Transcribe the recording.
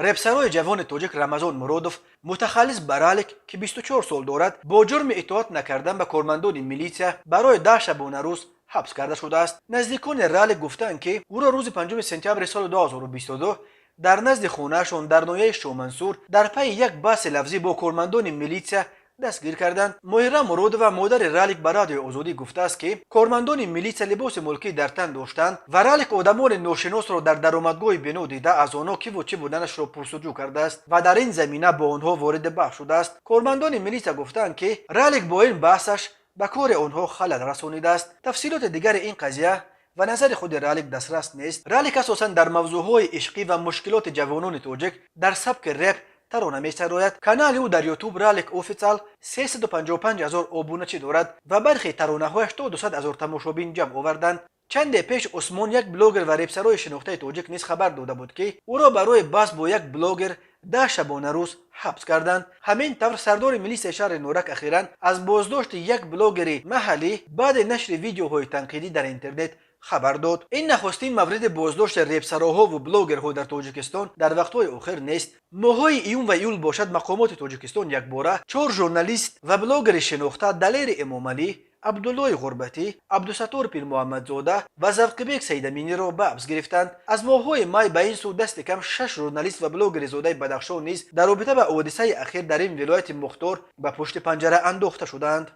Репсарои ҷавони тоҷик Рамазон Муродов, мутахаллис ба Ралик, ки 24 сол дорад, бо ҷурми итоат накардан ба кормандони милитсия барои 10 шабонарӯз ҳабс карда шудааст. Наздикони Ралик гуфтаанд, ки ӯро рӯзи 5 сентябри соли 2022 дар назди хонаашон дар ноҳияи Шомансур дар пайи як баҳси лафзӣ бо кормандони милитсия дастгир карданд. Моҳира Муродова, модари Ралик, ба Радиои Озодӣ гуфтааст, ки кормандони милитсия либоси мулкӣ дар тан доштанд ва Ралик одамони ношиносро дар даромадгоҳи бино дида, аз онҳо киву чӣ буданашро пурсуҷӯ кардааст ва дар ин замина бо онҳо вориди баҳс шудааст. Кормандони милитсия гуфтаанд, ки Ралик бо ин баҳсаш ба кори онҳо халал расонидааст. Тафсилоти дигари ин қазия ва назари худи Ралик дастрас нест. Ралик асосан дар мавзӯъҳои ишқӣ ва мушкилоти ҷавонони тоҷик дар сабки реп тарона месарояд. Канали ӯ дар Ютуб, Ралик Официал, 355 ҳазор обуначӣ дорад ва бархе таронаҳояш то 200 ҳазор тамошобин ҷамъ оварданд. Чанде пеш Усмон, як блогер ва репсарои шинохтаи тоҷик, низ хабар дода буд, ки ӯро барои баҳс бо як блогер 10 шабонарӯз ҳабс карданд. Ҳамин тавр, сардори милисияи шаҳри Норак ахиран аз боздошти як блогери маҳаллӣ баъди нашри видеоҳои танқидӣ дар интернет хабар дод. Ин нахустин мавриди боздошти репсароҳову блогерҳо дар Тоҷикистон дар вақтҳои охир нест. Моҳҳои июн ва июл бошад, мақомоти Тоҷикистон якбора чор журналист ва блогери шинохта, Далери Эмомалӣ, Абдуллои Ғурбатӣ, Абдусаттор Пирмуҳаммадзода ва Завқибек Саидаминиро ба ҳабс гирифтанд. Аз моҳҳои май ба ин сӯ дасти кам шаш журналист ва блогери зодаи Бадахшон низ дар робита ба ҳодисаи ахир дар ин вилояти мухтор ба пушти панҷара андохта шуданд.